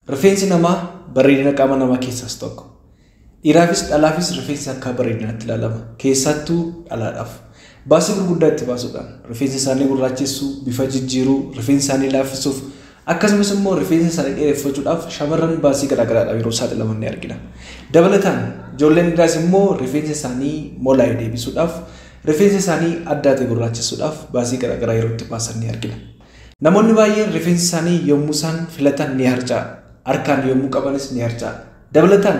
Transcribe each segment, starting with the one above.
Rifeensi namaa bareedina qaama namaa keessaas tokko. Dhiiraafis dhalaafis rifeensi akka bareedinaatti ilaalama. Keessattuu dhalaadhaaf. Baasii gurguddaa itti baasuudhaan rifeensa isaanii gurraachessuu, bifa jijjiiruu, rifeensa isaanii laaffisuuf akkasumas immoo rifeensa isaanii dheereffachuudhaaf shamarran baasii garaagaraadhaaf yeroo saaxilaman ni argina. Dabalataan ijoolleen dhiiraas immoo rifeensa isaanii molaa'e deebisuudhaaf, rifeensa isaanii addaate gurraachessuudhaaf baasii garaagaraa yeroo itti baasan ni argina. Namoonni baay'een rifeensa isaanii yommuu isaan filatan ni harca'a. Harkaan yommuu qabanis ni harca'a. Dabalataan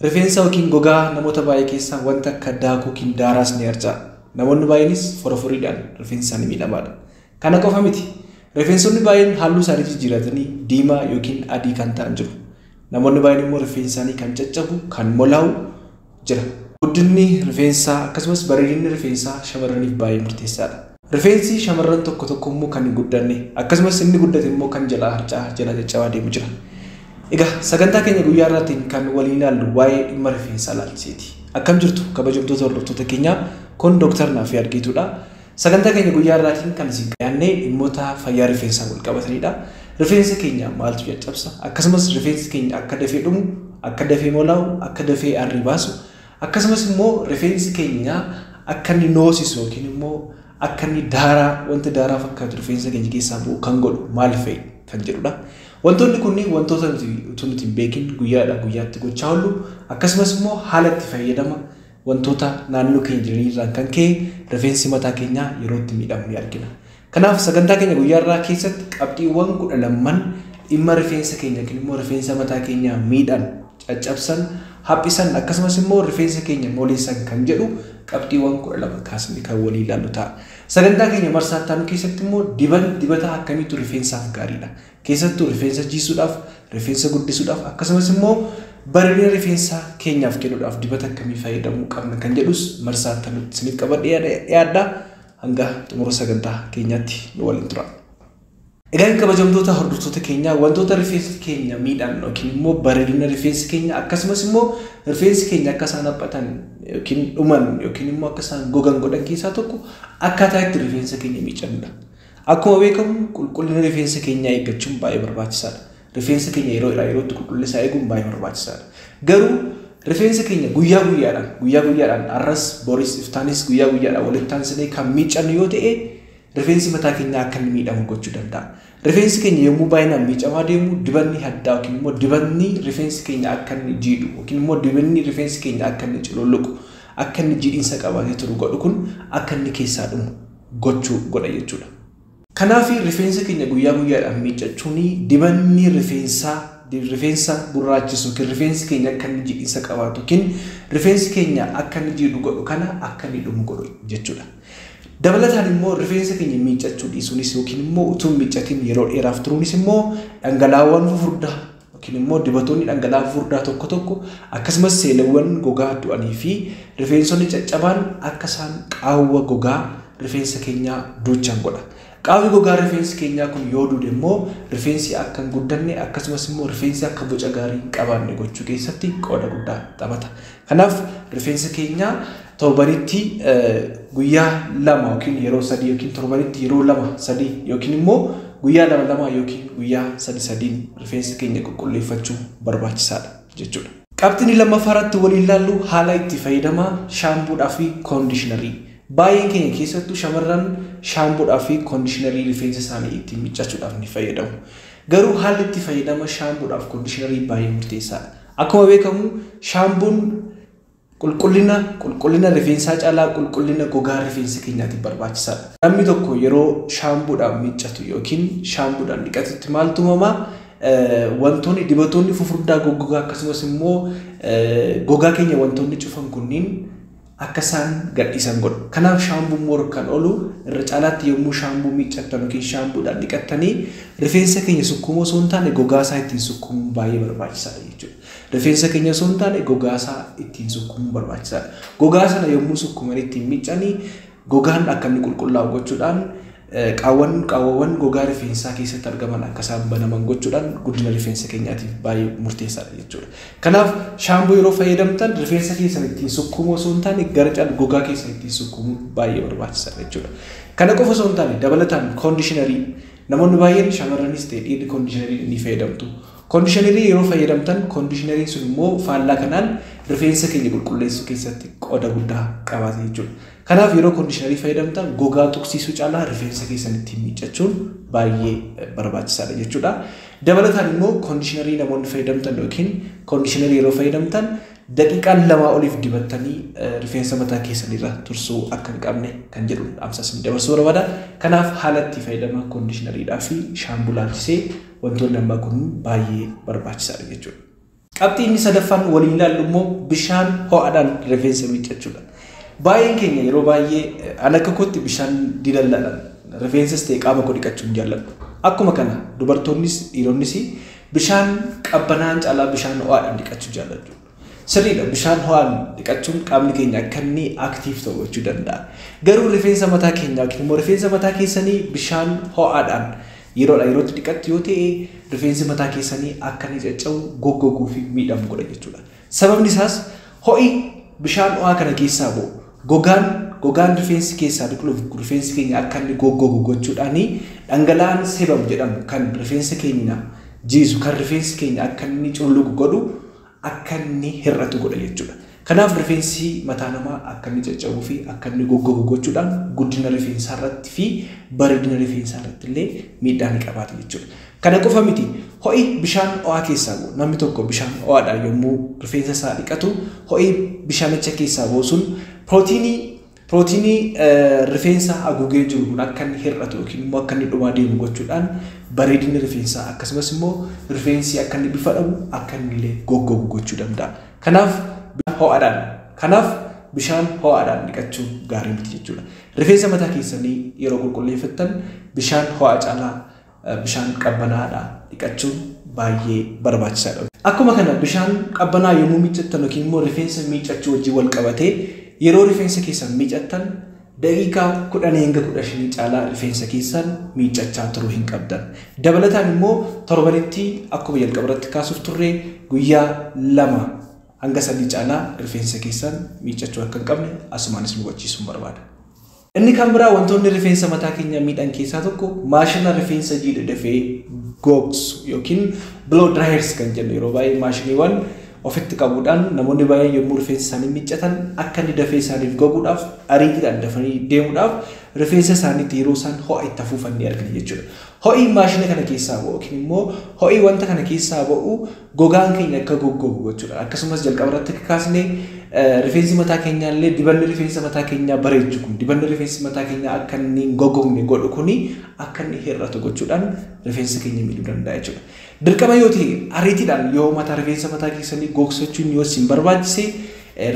rifeensa yookiin gogaa namoota baay'ee keessaa wanta akka daakuu yookiin daaraas ni harca'a. Namoonni baay'eenis foroforiidhaan rifeensi isaanii miidhamaadha. Kana qofa miti. Rifeensonni baay'een halluu isaanii jijjiiratanii diimaa yookiin adii kan ta'an jiru. Namoonni baay'een immoo rifeensi isaanii kan caccabu, kan molaa'u jira. Guddinni rifeensaa akkasumas bareedinni rifeensaa shamarraniif baay'ee murteessaadha. Rifeensi shamarran tokko tokko immoo kan hin guddanne akkasumas inni guddate immoo kan jalaa harca'aa jalaa caccabaa deemu jira. Egaa sagantaa keenya guyyaa irraatiin kan waliin ilaallu waa'ee dhimma rifeensaa ilaalchiseeti. Akkam jirtu kabajamtoota hordoftoota keenyaa, kun Dooktar Naafii Argiituudha. Sagantaa keenya guyyaa irraatiin kan isin dhiyaannee dhimmoota fayyaa rifeensaa wal qabatanidha. Rifeensa keenya maaltu caccabsa? Akkasumas rifeensi keenya akka dafee dhumu, akka dafee molaa'u, akka dafee arrii baasu, akkasumas immoo rifeensi keenya akka inni noosisu yookiin immoo akka inni daaraa wanta daaraa fakkaatu rifeensa keenya keessaa bu'u kan godhu maal fa'i kan jedhudha. Wantoonni kunniin wantoota nuti utuu nuti hin beekin guyyaadhaa guyyaatti gochaa oollu akkasumas immoo haala itti fayyadama wantoota naannoo keenya jiranii irraan kan ka'e rifeensi mataa keenyaa yeroo itti miidhamu ni argina. Kanaaf sagantaa keenya guyyaa irraa keessatti qabxiiwwan 12 dhimma rifeensa keenya yookiin immoo rifeensa mataa keenyaa miidhan, caccabsan, haphisan akkasumas immoo rifeensa keenya moleessan kan jedhu qabxiiwwan 12 kaasnee kan walii ilaallu ta'a. Sagantaa keenya marsaa itti aanu keessatti immoo dibata akkamiitu rifeensaaf gaariidha. Keessattuu rifeensa jiisuudhaaf, rifeensa guddisuudhaaf akkasumas immoo bareedina rifeensa keenyaaf kennuudhaaf dibata akkamii fayyadamuu qabna kan jedhus marsaa itti aanutti isiniif qabadhee dhiyaadha. Hanga xumura sagantaa keenyaatti nu waliin tura. Egaan kabajamtoota hordoftoota keenyaa, wantoota rifeensa keenya miidhan yookiin immoo bareedina rifeensa keenya akkasumas immoo rifeensi keenya akka isaan haphatan yookiin dhuman yookiin immoo akka isaan gogan godhan keessaa tokko akkaataa itti rifeensa keenya miicannudha. Akkuma beekamu qulqullina rifeensa keenyaa eeggachuun baay'ee barbaachisaadha. Rifeensa keenya yeroo irraa yerootti qulqullina isaa eeguun baay'ee barbaachisaadha. Garuu rifeensa keenya guyyaa guyyaadhaan arras boris iftaanis guyyaa guyyaadhaan walitti aansinee kan miicannu yoo ta'e rifeensi mataa keenyaa akka inni miidhamu gochuu danda'a. Rifeensi keenya yommuu baay'inaan miicamaa deemu dibanni haddaa yookiin immoo dibanni rifeensi keenya akka inni jiidhu yookiin immoo dibanni rifeensi keenya akka inni cululuqu akka inni jiidhinsa qabaatee turu godhu kun akka inni keessaa dhumu gochuu godha jechuudha. Kanaaf rifeensa keenya guyyaa guyyaadhaan miiccachuun dibanni rifeensa gurraachisu yookiin rifeensi keenya akka inni jiidhinsa qabaatu yookiin rifeensi keenya akka inni jiidhu godhu kana akka inni dhumu godhu jechuudha. Dabalataan immoo rifeensa keenya miiccachuu dhiisuunis yookiin immoo utuu hin miiccatin yeroo dheeraaf turuunis immoo dhangalaa'aawwan fufurdaa yookiin immoo dibatoonni dhangala'aa fufurdaa tokko tokko akkasumas seelawwan gogaa du'anii fi rifeensonni caccabaan akka isaan qaawwa gogaa rifeensa keenyaa duuchan godha. Qaawwi gogaa rifeensi keenyaa kun yoo duude immoo rifeensi akka hin guddanne akkasumas immoo rifeensi akka boca gaarii hin qabaanne gochuu keessatti qooda guddaa taphata. Kanaaf rifeensa keenyaa torbanitti guyyaa 2 yookiin yeroo 3 yookiin torbanitti yeroo 2 3 yookiin immoo guyyaa 2 2 yookiin guyyaa 3 3 rifeensa keenya qulqulleeffachuu barbaachisaadha jechuudha. Qabxiin lammaffaa irratti waliin ilaallu haala itti fayyadama shaampuudhaa fi koondishinarii. Baay'een keenya keessattuu shamarran shaampuudhaa fi koondishinarii rifeensa isaanii ittiin miiccachuudhaaf ni fayyadamu. Garuu haalli itti fayyadama shaampuudhaa fi koondishinarii baay'ee murteessaadha. Akkuma beekamu shaampuun qulqullina rifeensaa caalaa qulqullina gogaa rifeensa keenyaatiif barbaachisaadha. Namni tokko yeroo shaampuudhaan miiccatu yookiin shaampuudhaan dhiqatutti maaltu uumamaa? Wantoonni dibatoonni fufurdaa goggogaa akkasumas immoo gogaa keenya wantoonni cufan kunniin akka isaan gadhiisan godhu. Kanaaf shaampuun moor kan oolu irra caalaatti yommuu shaampuu miiccattan yookiin shaampuudhaan dhiqattanii rifeensa keenya sukkuumuu osoo hin taane gogaa isaa ittiin sukkuumuun baay'ee barbaachisaadha jechuudha. Rifeensa keenya osoo hin taane gogaa isaa ittiin sukkuumuun barbaachisaadha. Gogaa sana yommuu sukkuuman ittiin miiccanii gogaan akka inni qulqullaa'u gochuudhaan qaawwawwan gogaa rifeensaa keessatti argaman akka isaan banaman gochuudhaan guddina rifeensa keenyaatiif baay'ee murteessaadha jechuudha. Kanaaf shaampuu yeroo fayyadamtan rifeensa keessan ittiin sukkuumuu osoo hin taane gara caalu gogaa keessan ittiin sukkuumuun baay'ee barbaachisaadha jechuudha. Kana qofa osoo hin taane dabalataan koondishinarii namoonni baay'een shamarranis ta'e dhiirri koondishinarii ni fayyadamtu. Koondishinarii yeroo fayyadamtan koondishinariin sun immoo faallaa kanaan rifeensa keenya qulqulleessuu keessatti qooda guddaa qabaata jechuudha. Kanaaf yeroo koondishinarii fayyadamtan gogaa tuqsiisuu caalaa rifeensa keessan ittiin miiccachuun baay'ee barbaachisaadha jechuudha. Dabalataan immoo koondishinarii namoonni fayyadamtan yookiin koondishinarii yeroo fayyadamtan daqiiqaan 2 oliif dibattanii rifeensa mataa keessanirra tursuu akka hin qabne kan jedhu dhaamsa isin dabarsuu barbaada. Kanaaf haala itti fayyadama koondishinariidhaa fi shaambuu laalchisee wantoonni ammaa kun baay'ee barbaachisaadha jechuudha. Qabxii inni sadaffaan waliin ilaallu immoo bishaan ho'aadhaan rifeensa miiccachuudha. Baay'een keenya yeroo baay'ee an akka kootti bishaan dilallaadhaan rifeensas ta'e qaama koo dhiqachuu hin jaalladhu. Akkuma kana dubartoonnis dhiironnis bishaan qabbanaan caalaa bishaan ho'aadhaan dhiqachuu jaallatu. Sirriidha, bishaan ho'aan dhiqachuun qaamni keenya akka inni aktiif ta'u gochuu danda'a. Garuu rifeensa mataa keenyaa yookiin immoo rifeensa mataa keessanii bishaan ho'aadhaan yeroodhaa yerootti dhiqattu yoo ta'e rifeensi mataa keessanii akka inni caccabu, goggoguu fi miidhamu godha jechuudha. Sababni isaas ho'i bishaan ho'aa kana keessaa ba'u gogaan rifeensi keessaa biqiluuf rifeensi keenya akka inni goggogu gochuudhaan dhangala'aan sebam jedhamu kan rifeensa keenya jiisu, kan rifeensi keenya akka inni culluqu godhu akka inni hir'atu godha jechuudha. Kanaaf rifeensi mataa namaa akka inni caccabuu fi akka inni goggogu gochuudhaan guddina rifeensaa irratti fi bareedina rifeensaa irratti illee miidhaa ni qabaata jechuudha. Kana qofa miti, ho'i bishaan ho'aa keessaa bu'u. Namni tokko bishaan ho'aadhaan yommuu rifeensa isaa dhiqatu ho'i bishaanicha keessaa bu'u sun pirootiinii rifeensa haguugee jiru kun akka inni hir'atu yookiin immoo akka inni dhumaa deemu gochuudhaan bareedinni rifeensaa akkasumas immoo rifeensi akka inni bifa dhabu akka inni illee goggogu gochuu danda'a. Kanaaf bishaan ho'aadhaan dhiqachuun gaarii miti jechuudha. Rifeensa mataa keessanii yeroo qulqulleeffattan bishaan ho'aa caalaa bishaan qabbanaadhaan dhiqachuun baay'ee barbaachisaadha. Akkuma kana bishaan qabbanaa yommuu miiccattan yookiin immoo rifeensa miiccachuu wajjin wal qabatee yeroo rifeensa keessan miiccattan daqiiqaa 10 hanga 15 caalaa rifeensa keessan miiccachaa turuu hin qabdan. Dabalataan immoo torbanitti akkuma jalqaba irratti kaasuuf turre guyyaa 2 hanga 3 caalaa rifeensa keessan miiccachuu akka hin qabne asumaanis nu hubachiisuun barbaada. Inni kan biraa wantoonni rifeensa mataa keenya miidhan keessaa tokko maashina rifeensa jiidhe dafee gogsu yookiin blow dryers kan jennu yeroo baay'ee maashiniiwwan ofitti qabuudhaan namoonni baay'een yommuu rifeensa isaanii miiccatan akka inni dafee isaaniif goguudhaaf ariitiidhaan dafanii deemuudhaaf rifeensa isaaniitti yeroo isaan ho'a itti afuufan ni argina jechuudha. Ho'i maashina kana keessaa ba'u yookiin immoo ho'i wanta kana keessaa ba'u gogaan keenya akka goggogu gochuudha. Akkasumas jalqaba irratti akka kaasne rifeensi mataa keenyaa illee dibanni rifeensa mataa keenyaa bareechu kun dibanni rifeensi mataa keenyaa akka inni hin goggogne godhu kuni akka inni hir'atu gochuudhaan rifeensa keenya miidhuu danda'a jechuudha. Dirqama yoo ta'e ariitiidhaan yoo mataa rifeensa mataa keessanii gogsachuun yoo isin barbaachise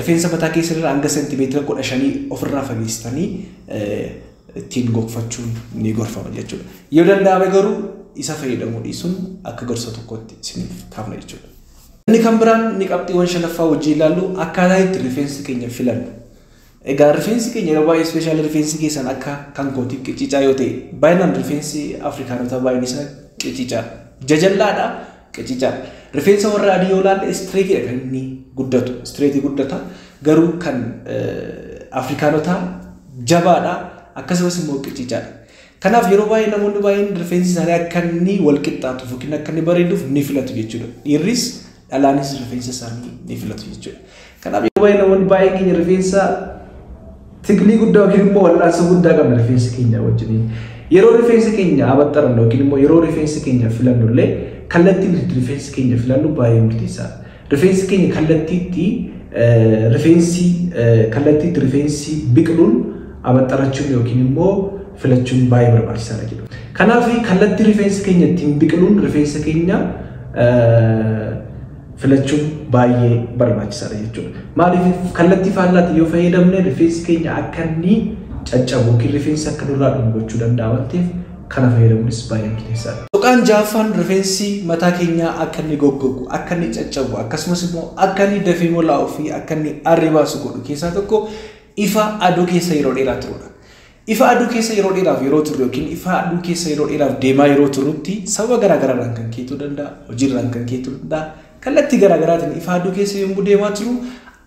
rifeensa mataa keessanirraa hanga seentimeetira 15 ofirraa fageessitanii ittiin gogfachuun ni gorfama jechuudha. Yoo danda'ame garuu isa fayyadamuu dhiisuun akka gorsa tokkotti isiniif kaafna jechuudha. Inni kan biraan inni qabxiiwwan shanaffaa wajjin ilaallu akkaataa itti rifeensi keenya filannu. Egaa rifeensi keenya yeroo baay'ee ispeeshaal rifeensi keessan akka kan kootiif qicicaa yoo ta'e baay'inaan rifeensi Afrikaanotaa baay'een isaa qicicaa jajallaadha qicicaa. Rifeensa warra adii yoo ilaalle istireetiidha kan inni guddatu, istireetii guddata. Garuu kan Afrikaanotaa jabaadha akkasumas immoo qicicaadha. Kanaaf yeroo baay'ee namoonni baay'een rifeensi isaanii akka inni wal qixxaatuuf yookiin akka inni bareeduuf ni filatu jechuudha. Dhiirris dhalaanis rifeensa isaanii ni filatu jechuudha. Kanaaf yeroo baay'ee namoonni baay'een keenya rifeensa tiklii guddaa yookiin immoo wal'aansa guddaa qabna rifeensa keenya wajjiniin. Yeroo rifeensa keenya abaxxarannu yookiin immoo yeroo rifeensa keenya filannu illee kallattiin itti rifeensa keenya filannu baay'ee murteessaadha. Rifeensi keenya kallattiitti rifeensi biqiluun abaxxarachuun yookiin immoo filachuun baay'ee barbaachisaadha jechuudha. Kanaaf kallattii rifeensi keenya ittiin biqiluun rifeensa keenya filachuun baay'ee barbaachisaadha jechuudha. Maaliif kallattii faallaatti yoo fayyadamne rifeensi keenya akka inni caccabu yookiin rifeensi akka nurraa dhumu gochuu danda'a waan ta'eef kana fayyadamuunis baay'ee murteessaadha. Tuqaan ja'affaan rifeensi mataa keenyaa akka inni goggogu, akka inni caccabu, akkasumas immoo akka inni dafee molaa'uu fi akka inni arri baasu godhu keessaa tokko ifa aduu keessa yeroo dheeraa turudha. Ifa aduu keessa yeroo dheeraaf yeroo turre yookiin ifa aduu keessa yeroo dheeraaf deemaa yeroo turrutti sababa garaagaraadhaan kan keetuu danda'a, hojiirraan kan keetuu danda'a, kallattii garaagaraatiin ifa aduu keessa yommuu deemaa turru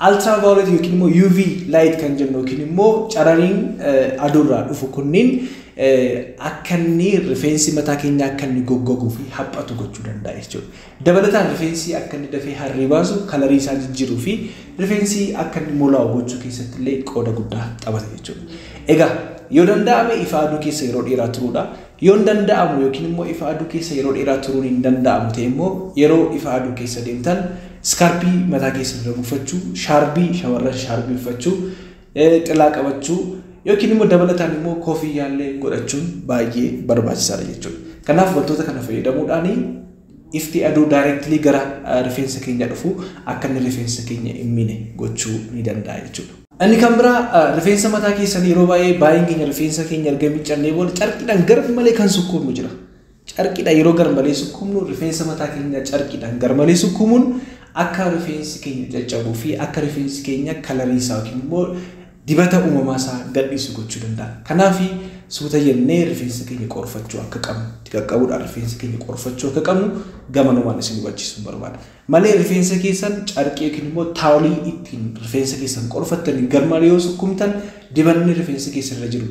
ultraviolet yookiin immoo UV light kan jennu yookiin immoo carariin aduurraa dhufu kunniin akka inni rifeensi mataa keenyaa akka inni goggoguu fi haphatu gochuu danda'a jechuudha. Dabalataan rifeensi akka inni dafee harrii baasu, kalarii isaa jijjiiruu fi rifeensi akka inni molaa'u gochuu keessatti illee qooda guddaa taphata jechuudha. Egaa yoo danda'ame ifa aduu keessa yeroo dheeraa turuudha. Yoo hin danda'amu yookiin immoo ifa aduu keessa yeroo dheeraa turuun hin danda'amu ta'e immoo yeroo ifa aduu keessa deemtan iskaarpii mataa keessa dura buufachuu, shaarbii shamarran shaarbii uffachuu, xilaa qabachuu yookiin immoo dabalataan immoo koofiyyaallee godhachuun baay'ee barbaachisaadha jechuudha. Kanaaf wantoota kana fayyadamuudhaan ifti aduu daayireektilii gara rifeensa keenya dhufu akka inni rifeensa keenya hin miine gochuu ni danda'a jechuudha. Inni kan biraa rifeensa mataa keessanii yeroo baay'ee baay'een keenya rifeensa keenya erga miiccannee booda carqiidhaan garmalee kan sukkuumnu jira. Carqiidhaan yeroo garmalee sukkuumnu rifeensa mataa keenya carqiidhaan garmalee sukkuumuun akka rifeensi keenya caccabuu fi akka rifeensi keenya kalarii isaa yookiin immoo dibata uumamaa isaa gadhiisu gochuu danda'a. Kanaaf suuta jennee rifeensa keenya qorfachuu akka qabnu, itti qaqqabuudhaan rifeensa keenya qorfachuu akka qabnu gamanumaan isin hubachiisuun barbaada. Malee rifeensa keessan carqii yookiin immoo taawulii ittiin rifeensa keessan qorfattanii garmalee yoo sukkumtan dibanni rifeensa keessan irra jiru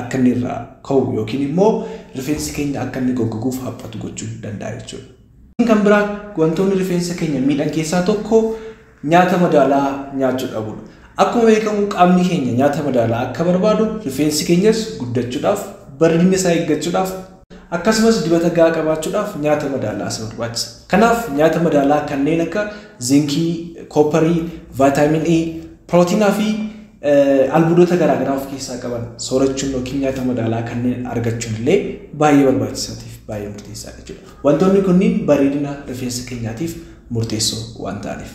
akka inni irraa ka'u yookiin immoo rifeensi keenya akka inni goggoguuf haphatu gochuu danda'a jechuudha. Kan biraa wantoonni rifeensa keenya miidhan keessaa tokko nyaata madaalaa nyaachuu dhabuudha. Akkuma beekamu qaamni keenya nyaata madaalaa akka barbaadu rifeensi keenyas guddachuudhaaf, bareedina isaa eeggachuudhaaf akkasumas dibata gahaa qabaachuudhaaf nyaata madaalaa isa barbaachisa. Kanaaf nyaata madaalaa kanneen akka zinkii, koopparii, vaayitaamin E, pirootinaa fi albuudota garaagaraa of keessaa qaban soorachuun yookiin nyaata madaalaa kanneen argachuun illee baay'ee barbaachisaatiif baay'ee murteessaadha jechuudha. Wantoonni kunniin bareedina rifeensa keenyaatiif murteessoo waan ta'aniif.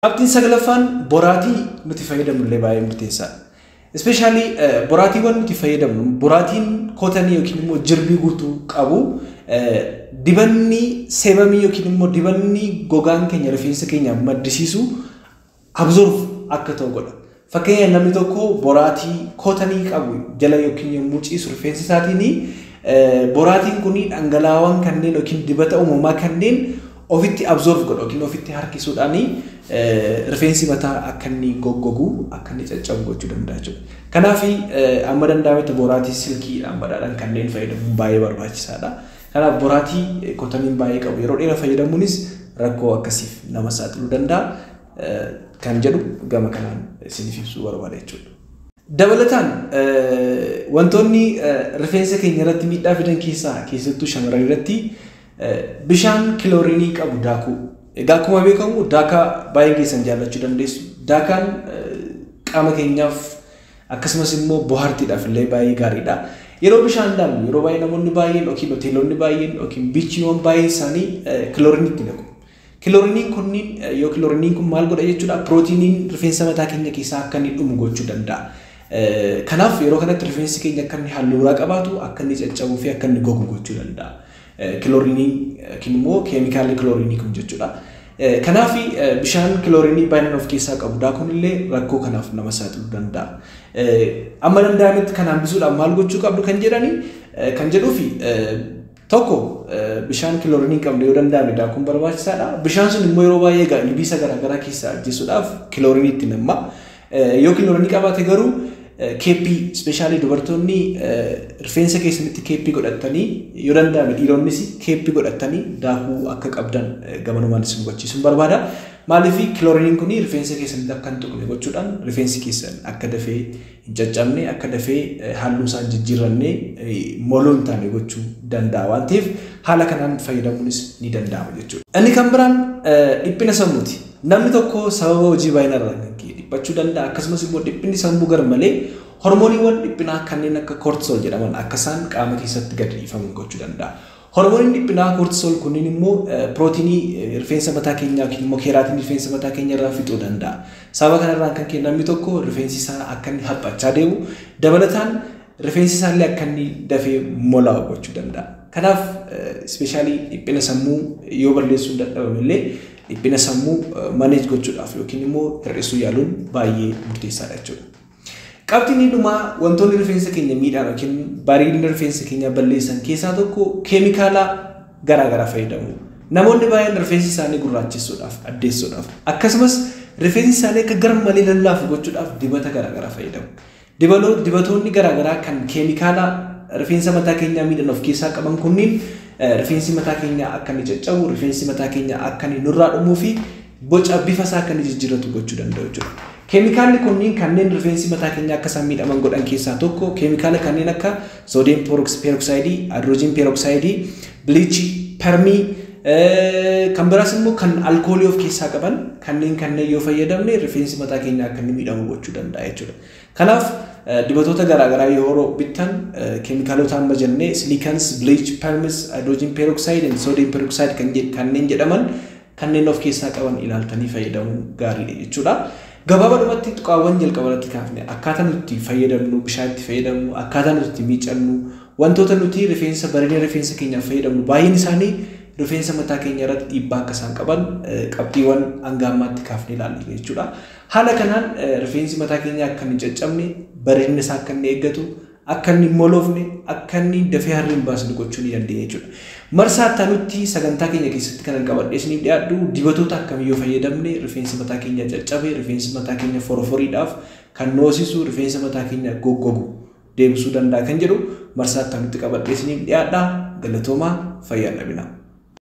Qabxiin saglaffaan boraatii nuti fayyadamnu illee baay'ee murteessaadha. Ispeeshaalii boraatiiwwan nuti fayyadamnu boraatiin kootanii yookiin immoo jirbii guutuu qabu dibanni seebamii yookiin immoo dibanni gogaan keenya rifeensa keenya maddisiisu absorb akka ta'u godha. Fakkeenyaaf namni tokko boraatii kootanii qabu jala yookiin yommuu ciisu rifeensa isaatiin boraatiin kun dhangalaa'aawwan kanneen yookiin dibata uumamaa kanneen ofitti absorb godha yookiin ofitti harkisuudhaan rifeensi mataa akka inni goggogu akka inni caccabu gochuu danda'a jechuudha. Kanaaf amma danda'ametti boraatii silkiidhaan badhaadhaan kanneen fayyadamuun baay'ee barbaachisaadha. Kanaaf boraatii kotaniin baay'ee qabu yeroo dheeraa fayyadamuunis rakkoo akkasiif nama saaxiluu danda'a kan jedhu gama kanaan isiniif ibsuu barbaada jechuudha. Dabalataan wantoonni rifeensa keenya irratti miidhaa fidan keessaa keessattuu shamarran irratti bishaan kiloorinii qabu daakuu. Egaa akkuma beekamu daakaa baay'een keessan jaallachuu dandeessu. Daakaan qaama keenyaaf akkasumas immoo bohaartiidhaaf illee baay'ee gaariidha. Yeroo bishaan daaknu yeroo baay'ee namoonni baay'een yookiin hoteelonni baay'een yookiin biichiiwwan baay'een isaanii kiloorinii itti naqu. Kilooriniin kunniin yoo kilooriniin kun maal godha jechuudha pirootiiniin rifeensa mataa keenya keessaa akka inni dhumu gochuu danda'a. Kanaaf yeroo kanatti rifeensi keenya akka inni halluu biraa qabaatu, akka inni caccabuu fi akka inni gogu gochuu danda'a. Kilooriniin yookiin immoo keemikaalli kiloorinii kun jechuudha. Kanaaf bishaan kiloorinii baay'inaan of keessaa qabu daakuun illee rakkoo kanaaf nama saaxiluu danda'a. Amma danda'ametti kan hambisuudhaaf maal gochuu qabdu kan jedhani kan jedhuufi tokko bishaan kiloorinii hin qabne yoo danda'ame daakuun barbaachisaadha. Bishaan sun immoo yeroo baay'ee egaa ilbiisa garaagaraa keessaa ajjeesuudhaaf kiloorinii itti namma. Yoo kiloorinii qabaate garuu keeppii ispeeshaalii dubartoonni rifeensa keessanitti keeppii godhatanii yoo danda'ame dhiironnis keeppii godhatanii daakuu akka qabdan gamanumaan isin hubachiisuun barbaada. Maaliif kilooriniin kun rifeensa keessanitti akka hin tuqne gochuudhaan rifeensi keessan akka dafee hin caccabne akka dafee halluu isaa hin jijjiirranne moluu hin taane gochuu danda'a waan ta'eef haala kanaan fayyadamuunis ni danda'ama jechuudha. Inni kan biraan dhiphina sammuuti. Namni tokko sababa hojii baay'ina irraa kan ka'e dhiphachuu danda'a akkasumas immoo dhiphinni sammuu garmalee hormooniiwwan dhiphinaa kanneen akka koortisool jedhaman akka isaan qaama keessatti gad dhiifaman gochuu danda'a. Hormooniin dhiphinaa koortisool kunniin immoo pirootinii rifeensa mataa keenyaa yookiin immoo keeraatiin rifeensa mataa keenya irraa fixuu danda'a. Sababa kanarraan kan ka'e namni tokko rifeensi isaa akka inni haphachaa deemu dabalataan rifeensi isaa illee akka inni dafee molaa'u gochuu danda'a. Kanaaf ispeeshaalii dhiphina sammuu yoo balleessuun dadhabame illee dhiphina sammuu maneej gochuudhaaf yookiin immoo hir'isuu yaaluun baay'ee murteessaadha jechuudha. Qabxiin dhumaa wantoonni rifeensa keenya miidhaan yookiin bareedina rifeensa keenya balleessan keessaa tokko keemikaala garaagaraa fayyadamu. Namoonni baay'een rifeensa isaanii gurraachessuudhaaf, addeessuudhaaf akkasumas rifeensi isaanii akka garmalee lallaafu gochuudhaaf dibata garaagaraa fayyadamu. Dibatoonni garaagaraa kan keemikaala rifeensa mataa keenyaa miidhan of keessaa qaban kunniin rifeensi mataa keenyaa akka inni caccabu, rifeensi mataa keenyaa akka inni nurraa dhumuu fi boca bifa isaa akka inni jijjiirratu gochuu danda'u jechuudha. Keemikaalli kunniin kanneen rifeensi mataa keenyaa akka isaan miidhaman godhan keessaa tokko keemikaala kanneen akka sodium peroxide, hydrogen peroxide, bleach, permii, kan biraas immoo kan alkoolii of keessaa qaban kanneen yoo fayyadamne rifeensi mataa keenyaa akka inni miidhamu gochuu danda'a jechuudha. Kanaaf dibatoota garaagaraa yeroo bittan keemikaalota amma jennee silicones, bleach, perms, hydrogen peroxide and sodium peroxide kanneen jedhaman kanneen of keessaa qaban ilaaltanii fayyadamuun gaariidha jechuudha. Gabaabadhumatti tuqaawwan jalqaba irratti kaafne akkaataa nuti fayyadamnu, bishaan itti fayyadamnu, akkaataa nuti itti miicannu, wantoota nuti rifeensa bareedina rifeensa keenyaaf fayyadamnu baay'een isaanii rifeensa mataa keenya irratti dhiibbaa akka isaan qaban qabxiiwwan hanga ammaatti kaafnee ilaalle jechuudha. Haala kanaan rifeensi mataa keenyaa akka inni caccabne, bareedina isaa akka inni eeggatu, akka inni moloofne, akka inni dafee harri hin baasne gochuu ni dandeenya jechuudha. Marsaa itti sagantaa keenya keessatti kan qabadhee isiniif dhiyaadhu dibatoota akkamii yoo fayyadamne rifeensi mataa keenya caccabe, rifeensi mataa keenya foroforiidhaaf kan noosisu, rifeensa mataa keenya goggogu deebisuu danda'a kan jedhu marsaa itti qabadhee isiniif dhiyaadha. Galatoomaa, fayyaa dhabinaa.